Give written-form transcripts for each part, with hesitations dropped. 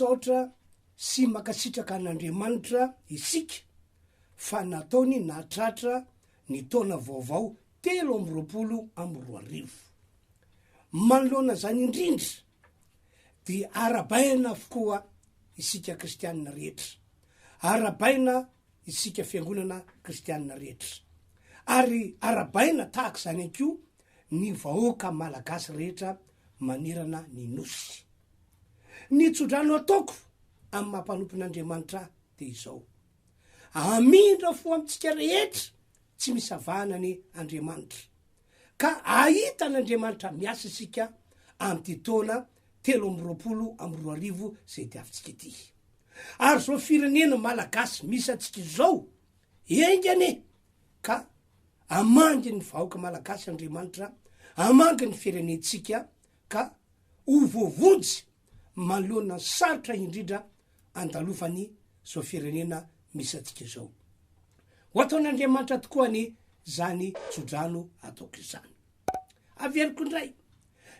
Misaotra sy mankasitraka an'Andriamanitra isika fa nataony nahatratra ny taona vaovao 2023. Manoloana izany indrindra dia arabaina avokoa isika kristianina rehetra. Arabaina isika fiangonana kristianina rehetra. Ary arabaina tahaka izany ihany koa ny vahoaka malagasy rehetra manerana ny Nosy. Ny tsodrano ataoko amin'ny maha mpanompon'Andriamanitra ahy dia izao, Hamindra fo amintsika rehetra tsy misy avahana anie Andriamanitra, ka hahita an'Andriamanitra miasa isika amin'ity taona 2023 izay diavintsika ity. Ary izao firenena malagasy misy antsika izao, enga anie ka hamangy ny vahoaka malagasy Andriamanitra, hamangy ny firenentsika ka ho voavonjy manoloana ny sarotra indrindra andalovan'ny zao firenena misy antsika izao. Ho ataon'Andriamanitra tokoa anie zany tsodrano ataoko izany. Averiko indray,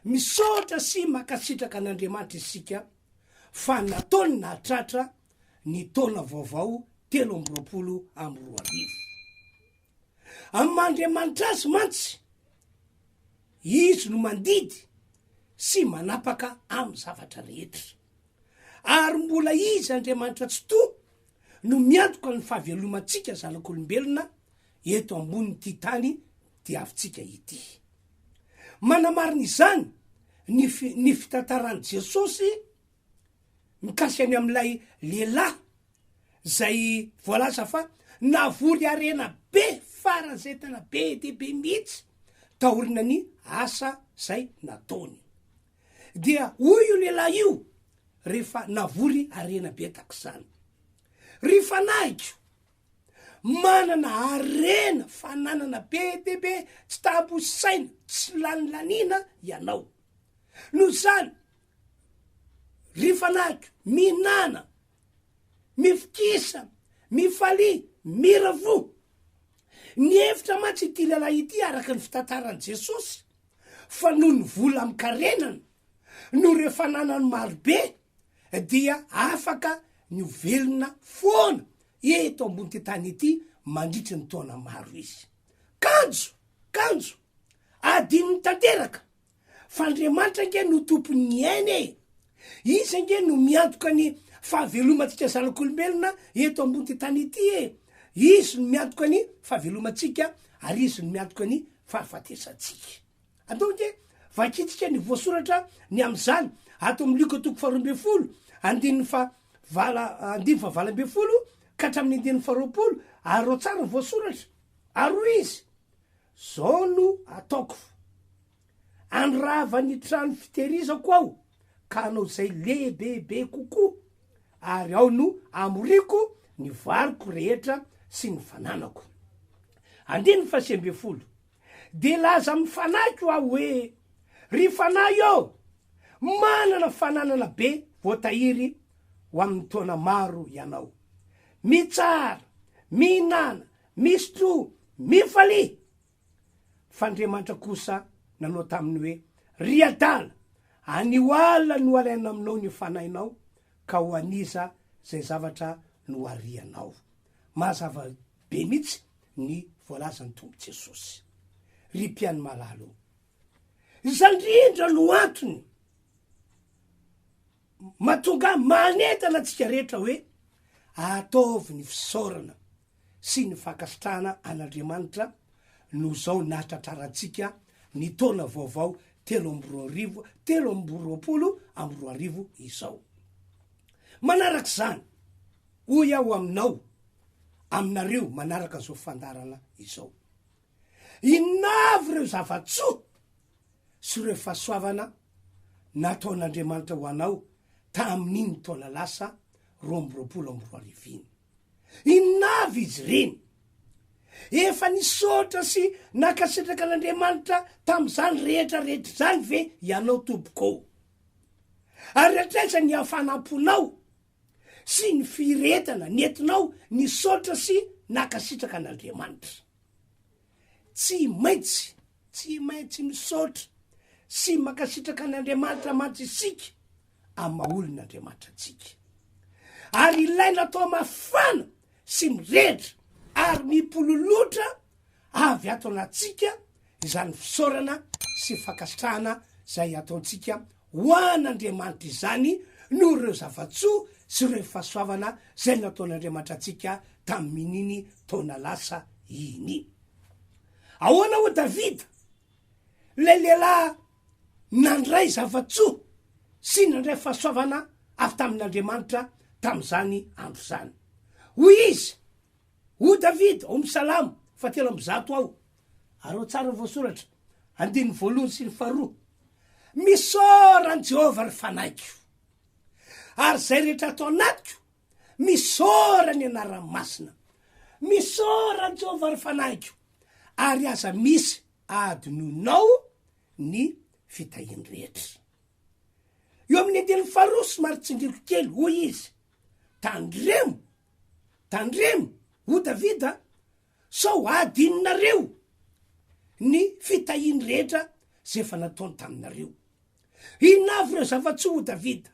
misaotra sy mankasitraka an'Andriamanitra isika fa nataony nahatratra ny taona vaovao 2023. Amin'ny maha Andriamanitra azy mantsy, Izy no mandidy sy manapaka amin'ny zavatra rehetra. Ary mbola Izy Andriamanitra Tsitoha no miantoka ny fahavelomantsika zanak'olombelona eto ambonin'ity tany diavintsika ity. Manamarina izany ny ny fitantaran'i Jesosy mikasika ny amin'ilay lehilahy zay voalaza fa navory harena be faran'izay tena be dia be mihitsy taorinan'ny asa zay nataony. Dia hoy io lehilahy io rehefa navory harena be tak'izany, Ry fanahiko, manana harena fananana be dia be tsy tambo saina, tsy lanilaniana ianao. Noho izany, Ry fanahiko, mihinàna, mifikisa, mifalia, miravoa. Nihevitra mantsy ity lehilahy ity araka ny fitantaran'i Jesosy fa noho ny vola amin-karenany, noho ireo fananany marobe dia afaka ny ho velona foana eto ambon'ity tany ity mandritry ny taona maro izy. Kanjo, kanjo, adinony tanteraka Fa Andriamanitra ange no tompon'ny aina e! Izy ange no miantoka ny fahavelomantsika zanak'olombelona eto ambon'ity tany ity e! Izy no miantoka ny fahavelomantsika ary Izy no miantoka ny fahafatesantsika. Andao ange vakintsika ny voasoratra ny amin'izany ato amin'ny Lioka toko faharoa ambin'ny folo, andininy faha vala, andininy faha 18 ka hatramin'ny andininy faha 20, ary ao tsara ny voasoratra. Ary hoy izy, Zao no ataoko. Handrava ny trano fitehirizako aho ka hanao izay lehibebe kokoa, ary ao no hamoriako ny variko rehetra sy ny fananako. Andininy faha-19. Dia hilaza amin'ny fanahiko aho hoe, Ry fanahy ô, manana fananana be voatahiry ho amin'ny taona maro ianao. Mitsahara, mihinàna, misotroa, mifalia! Fa Andriamanitra kosa nanao taminy hoe, Ry adala, anio alina no halaina aminao ny fanahinao, ka ho an'iza izay zavatra noharianao? Mazava be mihitsy ny voalazan'ny Tompo Jesosy. Ry mpihaino malala ô, izany indrindra no antony mahatonga ahy manentana antsika rehetra hoe ataovy ny fisaorana sy ny fankasitrahana an'Andriamanitra noho izao nahatratrarantsika ny taona vaovao 2023 2023 izao. Manaraka izany, hoy aho aminao, aminareo manaraka izao fandaharana izao, inona avy ireo zava-tsoa sy ireo fahasoavana nataon'Andriamanitra ho anao tamin'iny taona lasa 2022 iny? Inona avy izy ireny? Efa nisaotra sy nankasitraka an'Andriamanitra tamin'izany rehetra rehetra izany ve ianao tompoko ô? Ary hatraiza ny hafanam-ponao sy ny firehetana nentinao nisaotra sy nankasitraka an'Andriamanitra? Tsy maintsy, tsy maintsy misaotra sy mankasitraka an'Andriamanitra mantsy isika amin'ny maha olon'Andriamanitra antsika. Ary ilaina atao mafana sy mirehitra ary mipololotra avy ato anatintsika izany fisaorana sy fankasitrahana izay ataontsika ho an'Andriamanitra izany noho ireo zava-tsoa sy ireo fahasoavana izay nataon'Andriamanitra antsika tamin'iny taona lasa iny. Ahoana hoy Davida, ilay lehilahy nandray zava-tsoa sy nandray fahasoavana avy tamin'Andriamanitra tamin'izany andro izany. Hoy izy, Hoy Davida ao amin'ny Salamo fahatelo amby zato ao, ary ao tsara ny voasoratra, andininy voalohany sy ny faharoa, Misaora an'i Jehovah ry fanahiko, ary izay rehetra ato anatiko, misaora ny anarany masina. Misaora an'i Jehovah ry fanahiko, ary aza misy adinoinao ny fitahiany rehetra. Eo amin'ny andininy faharoa somary tsindriko kely, hoy izy, Tandremo, tandremo, hoy Davida, sao adinonareo ny fitahiany rehetra izay efa nataony taminareo. Inona avy ireo zava-tsoa, hoy Davida?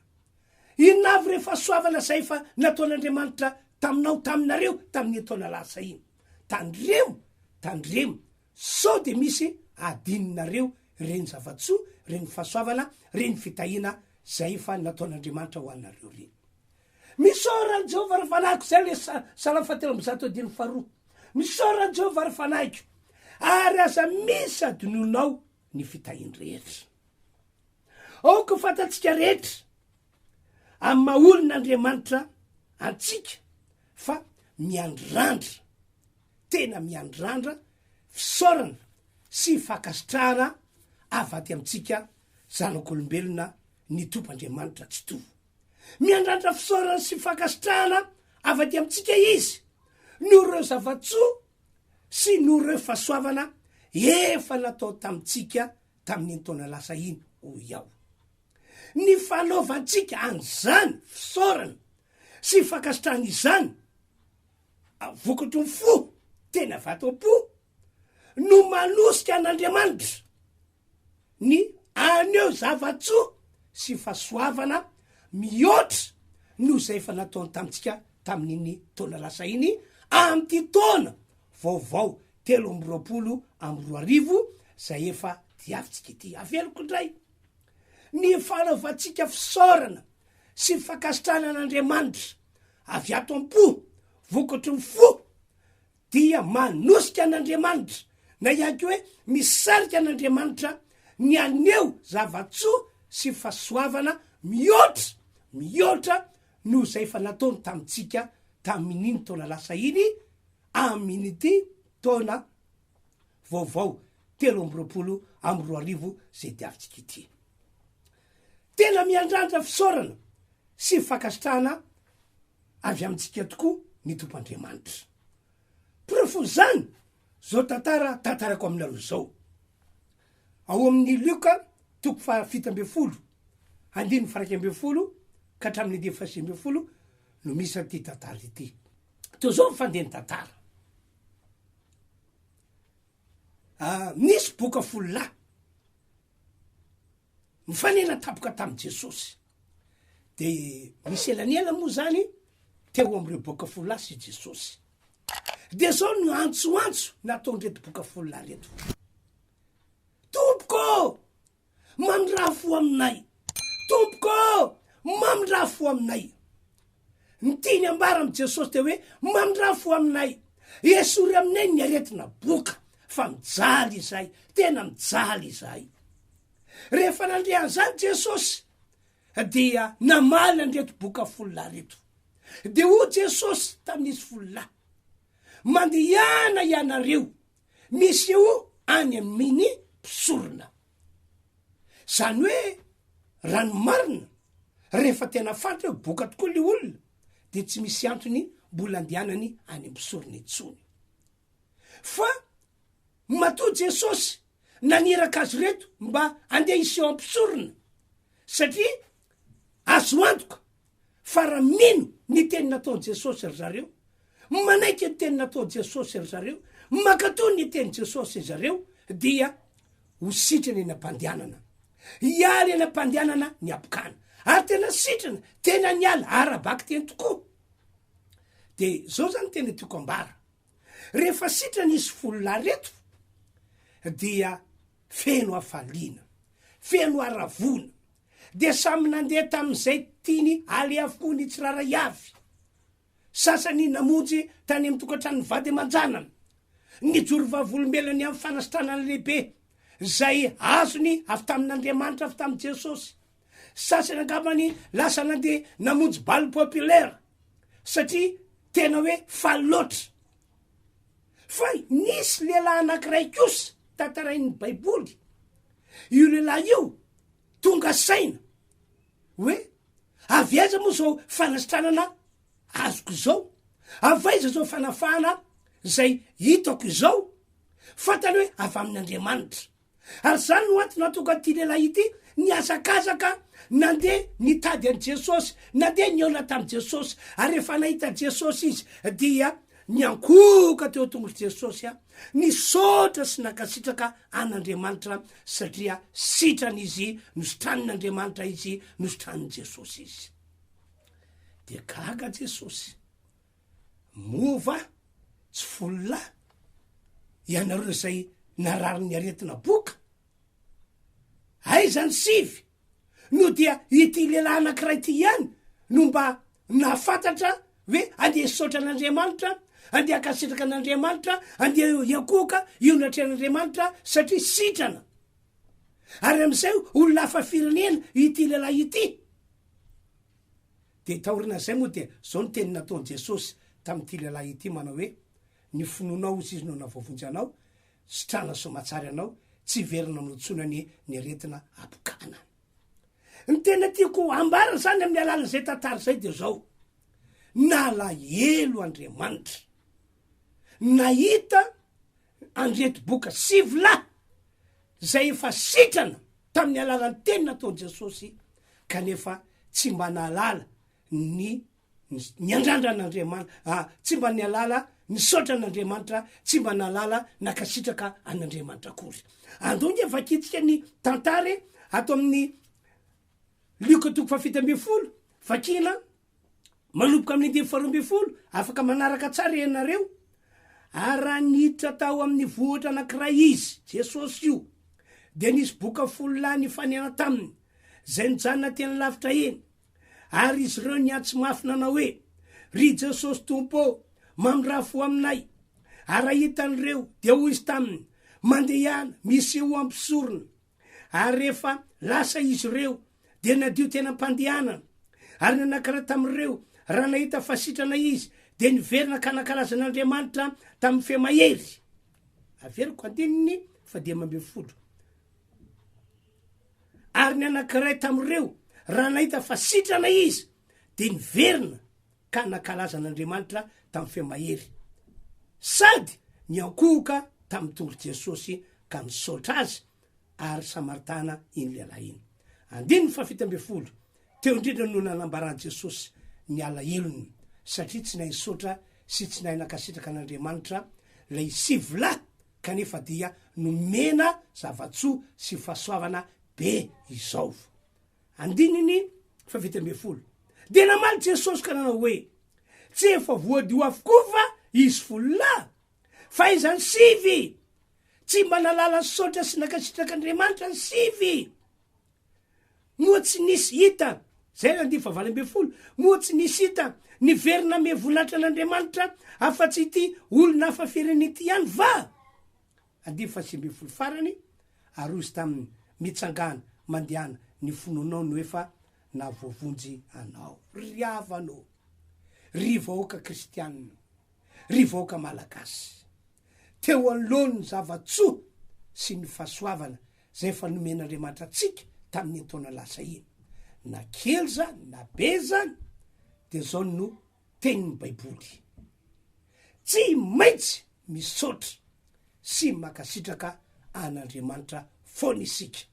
Inona avy ireo fahasoavana izay efa nataon'Andriamanitra taminao, taminareo, tamin'iny taona lasa iny? Tandremo, tandremo, Sao dia misy adinonareo ireny zava-tsoa, ireny fahasoavana, ireny fitahiana izay efa nataon'Andriamanitra ho anareo ireny. Misaora an'i Jehovah ry fanahiko, izay ilay Salamo fahatelo amby zato andininy faharoa. Misaora an'i Jehovah ry fanahiko, ary aza misy adinonao ny fitahiany rehetra. Aoka ho fantatsika rehetra amin'ny maha olon'Andriamanitra antsika fa miandrandra tena miandrandra fisaorana sy fankasitrahana avy aty amintsika zanak'olombelona ny Tompo Andriamanitra Tsitoha. Miandrandra fisaorana sy fankasitrahana avy aty amintsika Izy noho ireo zava-tsoa sy noho ireo fahasoavana efa natao tamintsika tamin'iny taona lasa iny, hoy aho. Ny fanaovantsika an'izany fisaorana sy fankasitrahana izany Vokatry ny fo, tena avy ato am-po, no manosika an'Andriamanitra ny haneho zava-tsoa sy fahasoavana mihoatra noho izay efa nataony tamintsika tamin'iny taona lasa iny, amin'ity taona vaovao 2023 izay efa diavintsika ity. Averiko indray, ny fanaovantsika fisaorana sy fankasitrahana an'Andriamanitra avy ato am-po, vokatry ny fo, dia manosika an'Andriamanitra, na ihany koa hoe misarika an'Andriamanitra ny haneho zava-tsoa sy fahasoavana mihoatra, mihoatra noho izay efa nataony tamintsika tamin'iny taona lasa iny, amin'ity taona vaovao 2023 izay diavintsika ity. Tena miandrandra fisaorana sy fankasitrahana avy amintsika tokoa ny Tompo Andriamanitra. Porofon'izany izao tantara tantarako aminareo izao. Ao amin'ny Lioka toko faha-17, andininy faha-11 ka hatramin'ny andininy faha-19 no misy an'ity tantara ity. Toy izao ny fandehan'ny tantara. Ah, nisy boka folo lahy Nifanena tampoka tamin'i Jesosy. De nisy elanelana moa zany teo amin'ireo boka folo lahy sy Jesosy. De zao no antsoantso nataon'ireto boka folo lahy reto. Tompoko! Mamindrà fo aminay! Tompoko! Mamindrà fo aminay! Ny tiany ambara amin'i Jesosy dia hoe mamindrà fo aminay, esory aminay ny aretina boka fa mijaly izahay, tena mijaly izahay. Rehefa nandre an'izany Jesosy dia namaly an'ireto boka folo lahy ireto. Dia hoy Jesosy tamin'izy folo lahy, Mandehana ianareo, misehoa any amin'ny mpisorona. Zany hoe raha ny marina, rehefa tena fantatra hoe boka tokoa le olona de tsy misy antony mbola andehanany any am-pisorona intsony. Fa matoa Jesosy naniraka azy ireto mba andeha hiseho am-pisorona satria azo antoka fa raha mino ny teny nataon'i Jesosy ry zareo, manaiky ny teny nataon'i Jesosy ry zareo, mankatò ny tenin'i Jesosy ry zareo, dia ho sitrana eny am-pandehanana. Hiala eny am-pandehanana ny habokana. Ary tena sitrana, tena niala ara-bakiteny tokoa. De zao zany tena tiako ambara. Rehefa sitrana izy fololahy reto dia feno hafaliana, feno haravoana, dia samy nandeha tamin'izay tiany aleha avokoa ny tsirairay avy. Sasany namonjy tany amin'ny tokantranon'ny vady aman-janany. Nijoro vavolombelona ny amin'ny fanasitranana lehibe izay azony avy tamin'Andriamanitra avy tamin'i Jesosy. Sasany angambany lasa nandeha namonjy bal populaire satria tena hoe faly loatra. Fa nisy lehilahy anankiray kosa tantarain'ny Baiboly. Io lehilahy io tonga saina hoe avy aiza moa izao fanasitranana azoko izao? Avy aiza izao fanafahana izay hitako izao? Fantany hoe avy amin'Andriamanitra. Ary izany no antony nahatonga an'ity lehilahy ity nihazakazaka nandeha nitady an'i Jesosy, nandeha nihaona tamin'i Jesosy. Ary rehefa nahita an'i Jesosy izy dia niankohoka teo an-tongotr'i Jesosy, nisaotra sy nankasitraka an'Andriamanitra satria sitrana izy, nositranin'Andriamanitra izy, nositranin'i Jesosy izy. Dia gaga Jesosy. Moa va tsy fololahy ianareo izay nararin'ny aretina boka? Aiza ny sivy no dia ity lehilahy anankiray ity ihany no mba nahafantatra hoe andeha hisaotra an'Andriamanitra, andeha hankasitraka an'Andriamanitra, andeha hiankohoka eo anatrehan'Andriamanitra satria sitrana. Ary amin'izay olona hafa firenena ity lehilahy ity. Dia taorian'izay moa dia izao ny teny nataon'i Jesosy tamin'ity lehilahy ity manao hoe, Ny finoanao hozy izy no nahavoavonjy anao, sitrana soamatsara ianao, tsy hiverina aminao intsony anie ny aretina habokana. Ny tena tiako ambara izany amin'ny alalan'izay tantara izay dia izao, nalahelo Andriamanitra nahita an'ireto boka sivilahy izay efa sitrana tamin'ny alalan'ny teny nataon'i Jesosy kanefa tsy mba nahalala ny niandrandra an'Andriamanitra, ah, tsy mba nialala nisaotra an'Andriamanitra, tsy mba nahalala nankasitraka an'Andriamanitra akory. Andao nge vakintsika ny tantara e, ato amin'ny Lioka toko fahafito ambin'ny folo, vakina Manomboka amin'ny andininy faharoa ambin'ny folo, afaka manaraka tsara ianareo. Ary raha niditra tao amin'ny vohitra anankiray izy, Jesosy io, dia nisy boka folo lahy nifanena taminy, izay nijanona teny lavitra eny. Ary izy ireo niantso mafy nanao hoe, Ry Jesosy Tompo ô, mamindrà fo aminay. Ary raha hitan'ireo, dia hoy izy taminy, Mandehana, misehoa amin'ny mpisorona. Ary rehefa lasa izy ireo, dia nadio teny am-pandehanana. Ary ny anankiray tamin'ireo, raha nahita fa sitrana izy, dia niverina ka nankalaza an'Andriamanitra tamin'ny feo mahery. Averiko andininy fahadimy ambin'ny folo. Ary ny anankiray tamin'ireo, raha nahita fa sitrana izy, dia niverina ka nankalaza an'Andriamanitra tamin'ny feo mahery. Sady niankohoka tamin'ny tongotr'i Jesosy ka nisaotra azy ary Samaritana iny lehilahy iny. Andininy fahafito ambin'ny folo, Teo indrindra no nanambaran'i Jesosy ny alahelony, satria tsy nahay nisaotra sy tsy nahay nankasitraka an'Andriamanitra ilay sivilahy, kanefa dia nomena zava-tsoa sy fahasoavana be izao. Andininy fahafito ambin'ny folo, Dia namaly Jesosy ka nanao hoe, Tsy efa voadio avokoa va izy folo lahy? Fa aiza ny sivy? Tsy mba nahalala nisaotra sy nankasitraka Andriamanitra ny sivy. Moa tsy nisy hita, izay ny andininy fahavalo ambin'ny folo, moa tsy nisy hita niverina ame voninahitra an'Andriamanitra afa-tsy ity olona hafa firenena ity ihany va? Andininy fahasivy ambin'ny folo farany, ary hoy izy taminy, Mitsangàna, mandehana, ny finoanao no efa nahavoavonjy anao. Ry havana ô, ry vahoaka kristianina, ry vahoaka malagasy, teo anoloan'ny zava-tsoa sy ny fahasoavana izay efa nomen'Andriamanitra antsika tamin'iny taona lasa iny, na kely izany na be izany, dia izao no tenin'ny Baiboly, Tsy maintsy misaotra sy mankasitraka an'Andriamanitra foana isika,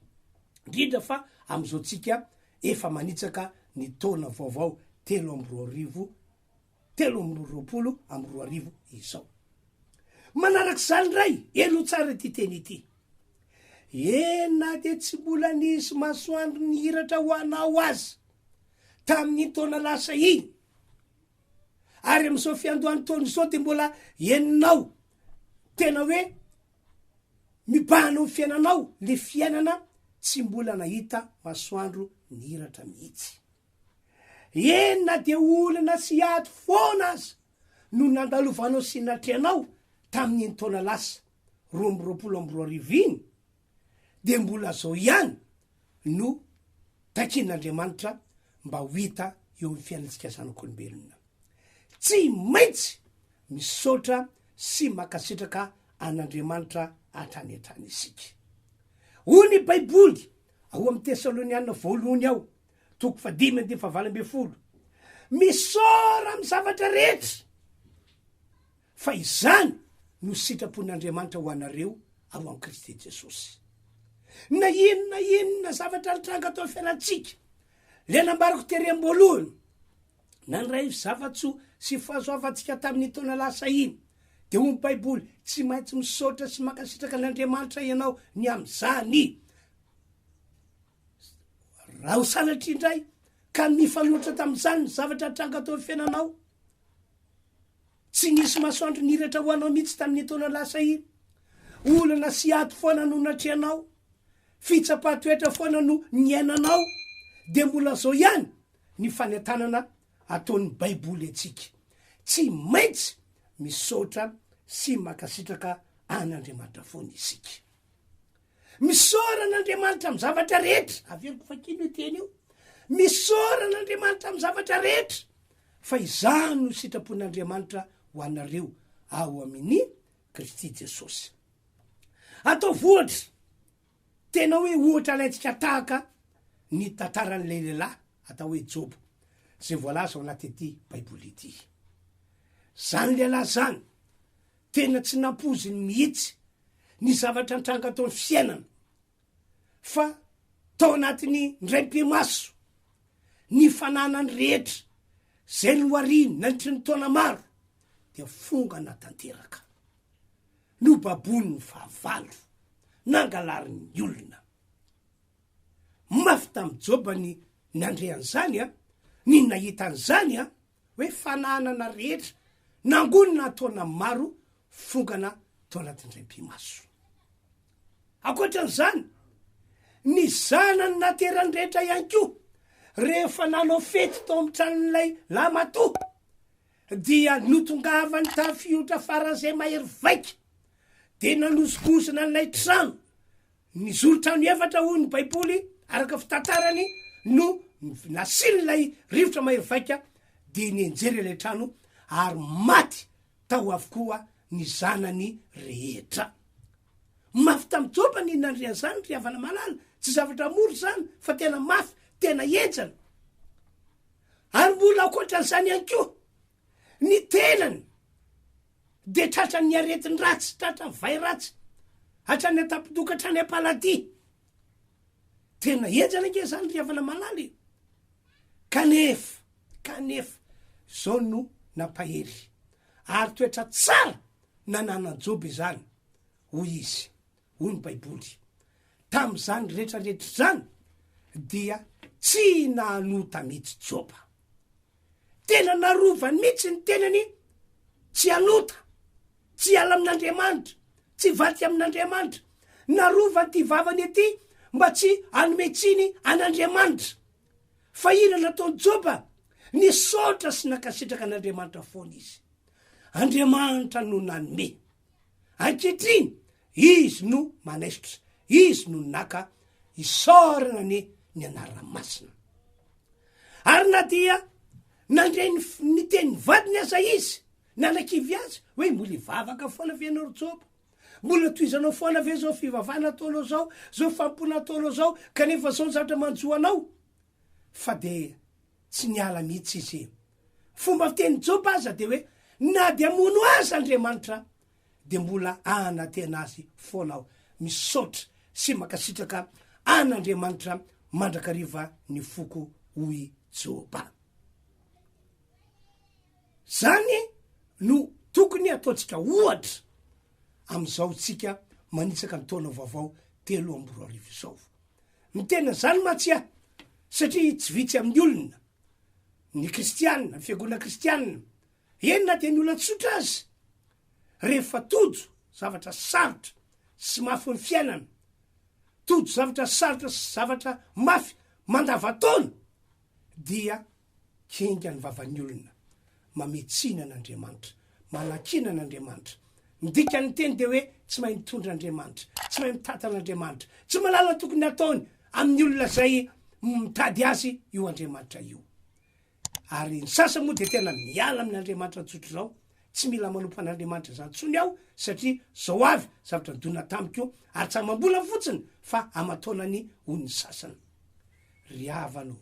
indrindra fa amin'izao tsika efa manitsaka ny taona vaovao 2003 2023 izao. Manaraka izany indray, henoy tsara ity teny ity, Eny na dia tsy mbola nisy masoandro nihiratra ho anao aza. tamin'iny taona lasa iny, ary amin'izao fiandohan'ny taona izao dia mbola henonao tena hoe mibahana amin'ny fiainanao le fiainana tsy mbola nahita masoandro nihiratra mihitsy. Eny na dia olana sy ady foana aza no nandalovanao sy natrehanao tamin'iny taona lasa 2022 iny dia mbola zao ihany no takian'Andriamanitra mba ho hita eo amin'ny fiainantsika zanak'olombelona. Tsy maintsy misaotra sy mankasitraka an'Andriamanitra hatrany hatrany isika. Hoy ny Baiboly ao amin'ny Tesaloniana voalohany ao, toko fahadimy andininy fahavalo ambin'ny folo, Misaora amin'ny zavatra rehetra, fa izany no sitrapon'Andriamanitra ho anareo ao amin'i Kristy Jesosy. Na inona inona zavatra nitranga tao amin'ny fiainantsika, le nambarako tery am-boalohany, nandray zava-tsoa sy fahasoavantsika tamin'ny taona lasa iny, dia hoy ny Baiboly, tsy maintsy misaotra sy mankasitraka an'Andriamanitra ianao ny amin'izany. Raha ho sanatria indray ka mifanohitra tamin'izany ny zavatra nitranga tao amin'ny fiainanao, Tsy nisy masoandro niratra ho anao mihitsy tamin'iny taona lasa iny. Olana sy ady foana no natrehanao. Fitsapan-toetra foana no niainanao. Dia mbola izao ihany ny fanentanana ataon'ny Baiboly antsika. Tsy maintsy misaotra sy mankasitraka an'Andriamanitra foana isika. Misaora an'Andriamanitra amin'ny zavatra rehetra. Averiko vakina io teny io. Misaora an'Andriamanitra amin'ny zavatra rehetra. Fa izany no sitrapon'Andriamanitra ho anareo ao amin'i Kristy Jesosy. Ataovy ohatra, tena hoe ohatra alaintsika tahaka ny tantaran'ilay lehilahy atao hoe Joba, izay voalaza ao anatin'ity Baiboly ity. Izany lehilahy izany, tena tsy nampoiziny mihitsy ny zavatra nitranga tao amin'ny fiainana, fa tao anatin'ny indray mipi-maso, ny fananany rehetra izay nohariny nandritry ny taona maro dia fongana tanteraka. Nobaboin'ny fahavalo, nangalarin'ny olona. Mafy tamin'i Joba ny nandre an'izany, ny nahita an'izany, hoe fananana rehetra nangonina taona maro fongana tao anatin'ny indray mipi-maso. Ankoatran'izany, ny zanany naterany rehetra ihany koa, rehefa nanao fety tao amin'ny tranon'ilay lahimatoa, dia notongavany tafiotra faran'izay mahery vaika, dia nanozongozona an'ilay trano. Ny zoron-trano efatra, hoy ny Baiboly, araka fitantarany, no nasian'ilay rivotra mahery vaika, dia nianjera ilay trano ary maty tao avokoa ny zanany rehetra. Mafy tamin'i Joba ny nandre an'izany, ry havana malala. Tsy zavatra mora izany, fa tena mafy, tena henjana. Ary mbola ankoatran'izany ihany koa, ny tenany dia tratran'ny aretin-dratsy, tratran'ny vay ratsy, hatrany an-tampon-doha ka hatrany am-paladia. Tena henjana ange izany, ry havana malala e. Kanefa, kanefa, izao no nampahery, ary toetra tsara nananan'i Joba izany, hoy izy, hoy ny Baiboly. Tamin'izany rehetrarehetra izany, dia tsy nanota mihitsy Joba. Tena narovany mihitsy ny tenany tsy hanota, tsy hiala amin'Andriamanitra, tsy hivadika amin'Andriamanitra. Narovany ity vavany ity mba tsy hanome tsiny an'Andriamanitra. Fa inona nataon'i Joba? Nisaotra sy nankasitraka an'Andriamanitra foana izy. Andriamanitra no nanome. Ankehitriny, Izy no manaisotra, Izy no naka, isaorana anie ny anarana masina. Ary na dia nandre ny, ny tenin'ny vadiny aza izy, nanakivy azy, hoe mbola hivavaka foana ve ianao ry Joba? Mbola tohizanao foana ve izao fivavahana ataonao izao, izao fanompoana ataonao izao, kanefa izao ny zavatra manjo anao? Fa dia tsy niala mihitsy izy. Fomba fitenin'i Joba aza dia hoe, na dia hamono azy Andriamanitra, dia mbola hanantena azy foana aho. Misaotra sy mankasitraka an'Andriamanitra mandrakariva ny foko, hoy Joba. Zany no tokony ataontsika ohatra amin'izao tsika manitsaka ny taona vaovao 2003 izao. Ny tena zany mantsy aho, satria tsy vitsy amin'ny olona. Ny kristianina, ny fiangonana kristianina, eny na dia ny olona tsotra aza, rehefa tojo zavatra sarotra sy mafy ny fiainana, tojo zavatra sarotra sy zavatra mafy mandavantaona, dia kinga ny vavan'ny olona, mamehy tsiny an'Andriamanitra, manakiana an'Andriamanitra. Ny dikan'ny teny dia hoe tsy mahay mitondra Andriamanitra, tsy mahay mitantana Andriamanitra, tsy mahalala ny tokony hataony amin'ny olona izay mitady azy io Andriamanitra io. Ary ny sasany moa dia tena miala amin'Andriamanitra tsotra izao, tsy mila manompo an'Andriamanitra izany intsony aho satria zao avy zavatra nidona tamiko ary tsy amam-bola fotsiny fa aman-taonany hoy ny sasany. Ry havana o,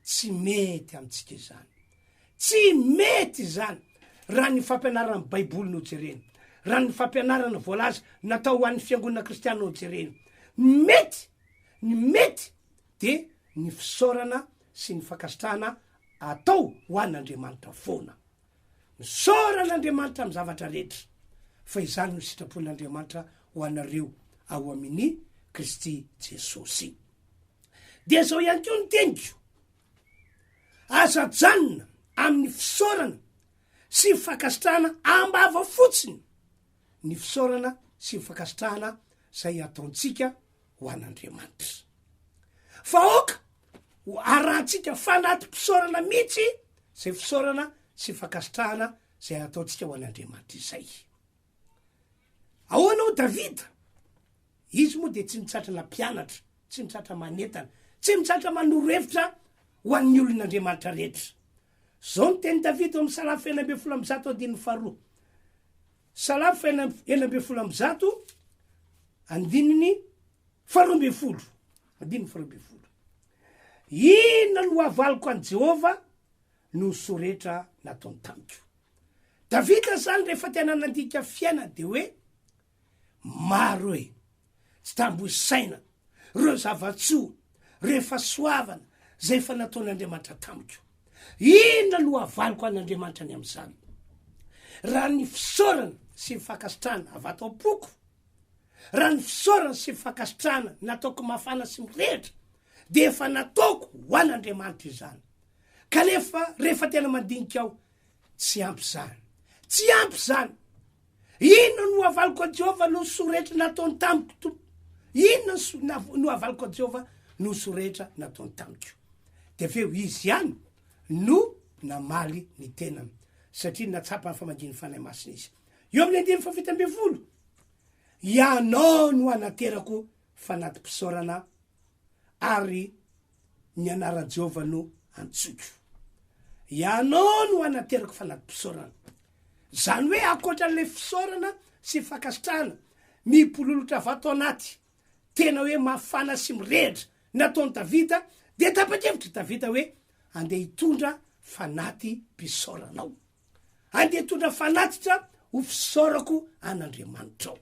tsy mety amintsika izany. Tsy mety izany raha ny fampianaran'ny Baiboly no jerena, raha ny fampianarana voalaza natao ho an'ny fiangonana kristiana no jerena. Ny mety, ny mety dia ny fisaorana sy ny fankasitrahana atao ho an'Andriamanitra foana. Misaora an'Andriamanitra amin'ny zavatra rehetra, fa izany no sitrapon'Andriamanitra ho anareo ao amin'i Kristy Jesosy. Dia izao ihany koa ny teniko, aza ajanona amin'ny fisaorana sy ny fankasitrahana am-bava fotsiny ny fisaorana sy ny fankasitrahana izay ataontsika ho an'Andriamanitra. Fa aoka ho arahantsika fanatim-pisaorana mihitsy izay fisaorana sy fankasitrahana izay ataontsika ho an'Andriamanitra izay. Ahoana hoy Davida? Izy moa dia tsy mitsatra nampianatra, tsy mitsatra manentana, tsy mitsatra manoro hevitra ho an'ny olon'Andriamanitra rehetra. Izao ny tenin'i Davida ao amin'ny Salamo faha 116 andininy faharoa. Salamo faha 116 andininy faharoa ambin'ny folo. Andininy faharoa ambin'ny folo. Inona no havaliko an'i Jehovah noho ny soa rehetra nataony tamiko? Davida zany rehefa tena nandika fiainana de hoe maro e, tsy tambo isaina reo zava-tsoa, reo fahasoavana zay efa nataon'Andriamanitra tamiko. Inona no havaliko an'Andriamanitra ny amin'izany? Raha ny fisaorana sy ny fankasitrahana avy ato am-poko, raha ny fisaorana sy ny fankasitrahana nataoko mafana sy mirehitra, de efa nataoko ho an'Andriamanitra izany. Kanefa rehefa tena mandinika aho, Tsy ampy izany. Tsy ampy izany. Inona no havaliko an'i Jehovah noho ny soa rehetra nataony tamiko, Tompo? Inona no havaliko an'i Jehovah noho ny soa rehetra nataony tamiko? Dia avy eo izy ihany no namaly ny tenany, satria nahatsapa ny famangian'ny Fanahy Masina izy. Eo amin'ny andininy faha-17, Ianao no anaterako fanati-pisaorana ary ny anaran'i Jehovah no antsoiko. Ianao no anaterako fanati-pisaorana. Izany hoe ankoatra an'ilay fisaorana sy fankasitrahana mipololotra avy ato anaty, tena hoe mafana sy mirehitra nataon'i Davida, dia tapa-kevitra i Davida hoe andeha hitondra fanati-pisaorana aho. Andeha hitondra fanatitra ho fisaorako an'Andriamanitrao.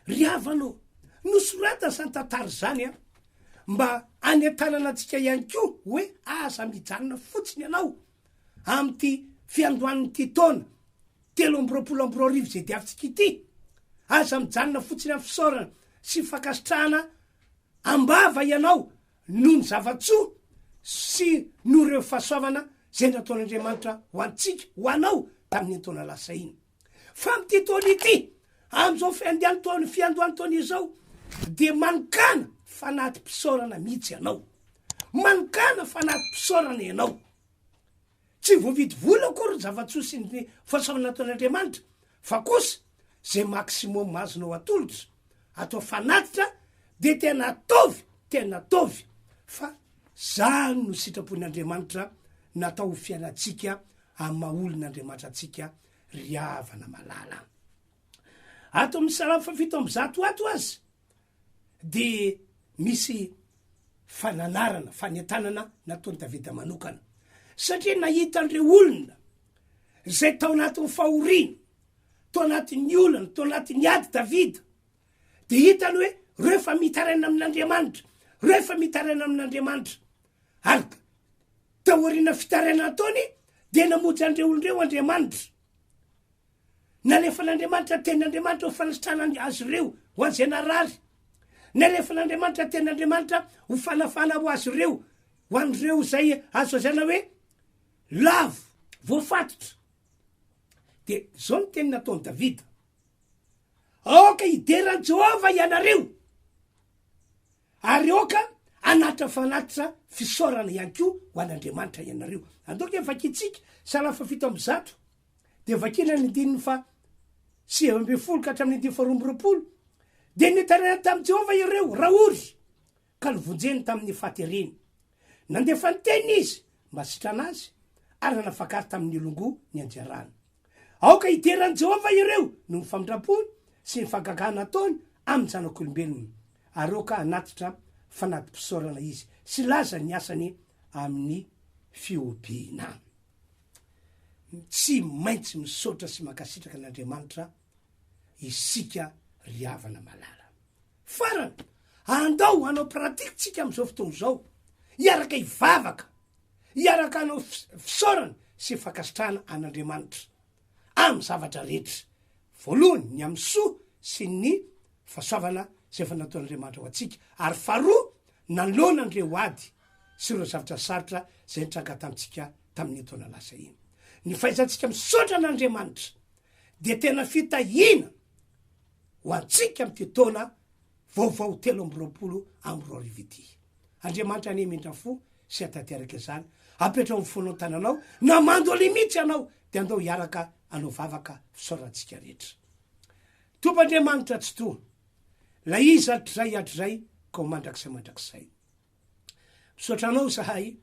Ry havana ô, nosoratana izany tantara izany an, mba hanentanana antsika ihany koa hoe aza mijanona fotsiny ianao amin'ity fiandohan'ity taona 2023 izay diavintsika ity. Aza mijanona fotsiny amin'ny fisaorana sy fankasitrahana am-bava ianao noho ny zava-tsoa sy noho ireo fahasoavana izay nataon'Andriamanitra ho antsika, ho anao, tamin'iny taona lasa iny. Fa amin'ity taona ity, amin'izao fiandian-taona, fiandohan-taona izao, dia manokàna fanati-pisaorana mihitsy ianao. Manokàna fanati-pisaorana ianao. Tsy voavidy vola akory ny zava-tsoa sy ny fahasoavana nataon'Andriamanitra, fa kosa izay maximum azonao atolotra, atao fanatitra dia tena ataovy, tena ataovy fa zany no sitrapon'Andriamanitra natao ho fiainantsika amin'ny maha olon'Andriamanitra antsika ry havana malala. Ato amin'ny Salamo faha-107 ato aza dia misy fananarana, fanentanana nataon'i Davida manokana. Satria nahita an'ireo olona izay tao anatin'ny fahoriana, tao anatin'ny olana, tao anatin'ny ady Davida, dia hitany hoe reo efa mitaraina amin'Andriamanitra, reo efa mitaraina amin'Andriamanitra. Ary taoriana fitaraina nataony, dia namonjy an'ireo olona ireo Andriamanitra. Nalefan'Andriamanitra tenin'Andriamanitra ho fanasitranany azy ireo ho an'izay narary. Nalefan'Andriamanitra tenin'Andriamanitra ho fanafana ho azy ireo, ho an'ireo izay azo lazaina hoe. Lavo, voafatotra. Dia izao ny teny nataon'i Davida, Aoka hidera an'i Jehovah ianareo, ary aoka hanatitra fanatitra fisaorana ihany koa ho an'Andriamanitra ianareo. Andao ange vakintsika Salamo fahafito 101, dia vakina ny andininy faha 19 ka hatramin'ny andininy faha 22. Dia nitaraina tamin'i Jehovah ireo, raha ory, ka novonjeny tamin'ny fahatereny. Nandefa ny teniny izy mba sitrana azy, ary nanafaka azy tamin'ny longo nianjerany. Aoka hidera an'i Jehovah ireo noho ny famindram-pony sy ny fahagagana ataony amin'ny zanak'olombelona, ary aoka hanatitra fanati-pisaorana izy sy hilaza ny asany amin'ny fihobiana. Tsy maintsy misaotra sy mankasitraka an'Andriamanitra isika ry havana malala. Farany, andao hanao pratique tsika amin'izao fotoana izao, hiaraka hivavaka, hiaraka hanao fisaorana sy fankasitrahana an'Andriamanitra amin'ny zavatra rehetra. Voalohany, ny amin'ny soa sy ny fahasoavana izay efa nataon'Andriamanitra ho antsika, ary faharoa, nanoloana an'ireo ady sy ireo zavatra sarotra izay nitranga tamintsika tamin'iny taona lasa iny. Ny fahaizantsika misaotra an'Andriamanitra dia tena fitahiana ho antsika amin'ity taona vaovao 2023 ity. Andriamanitra anie hamindra fo sy hatanteraka izany. Apetraho ny fonao tananao na mandolia mihitsy ianao dia andao hiaraka hanao vavaka fisaorantsika rehetra. Tompo Andriamanitra Tsitoha, ilay Izy hatrizay hatrizay ka ho mandrakizay mandrakizay. Misaotra anao izahay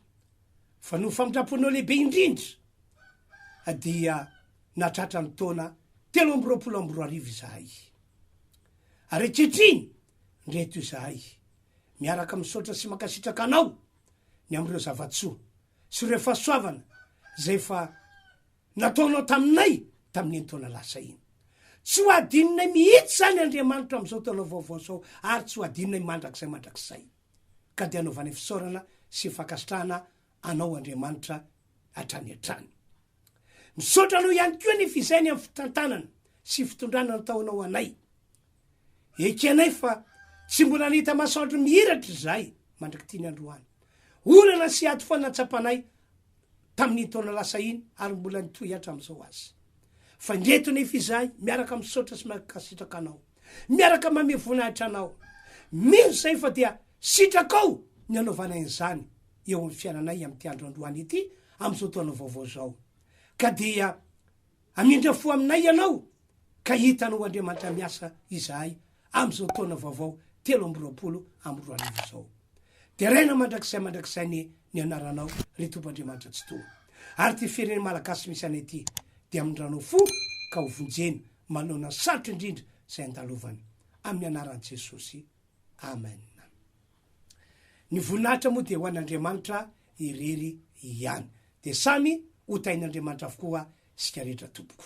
fa noho famindram-ponao lehibe indrindra dia nahatratra ny taona 2023 izahay. Ary ankehitriny ndreto izahay miaraka misaotra sy mankasitraka anao ny amin'ireo zava-tsoa sy ireo fahasoavana izay efa nataonao taminay tamin'iny taona lasa iny. Tsy ho adinonay mihitsy izany Andriamanitra amin'izao taona vaovao izao ary tsy ho adinonay mandrakizay mandrakizay. Ka dia anaovanay fisaorana sy fankasitrahana Anao Andriamanitra hatrany hatrany. Misaotra Anao ihany koa anefa izay ny amin'ny fitantanana sy fitondrana nataonao anay. Ekenay fa tsy mbola nahita masoandro mihiratra izahay mandrak'ity ny androany. Olana sy ady foana tsapanay tamin'iny taona lasa iny ary mbola nitohy hatramin'izao aza. Fa indreto nefa izahay miaraka misaotra sy mankasitraka Anao. Miaraka mamehy voninahitra Anao. Mino izahay fa dia sitrakao ny hanaovanay an'izany eo amin'ny fiainanay amin'ity andro androany ity, amin'izao taona vaovao izao. Ka dia Hamindra fo aminay Ianao, ka hitanao Andriamanitra miasa izahay amin'izao taona vaovao 2023 izao. Deraina mandrakizay mandrakizay anie ny anaranao, ry Tompo Andriamanitra Tsitoha. Ary ity firenena malagasy misy anay ity, dia hamindranao fo ka ho vonjena manoloana ny sarotra indrindra izay andalovany. Amin'ny anaran'i Jesosy. Amen. Ny voninahitra moa dia ho an'Andriamanitra irery ihany. Dia samy ho tahin'Andriamanitra avokoa isika rehetra tompoko.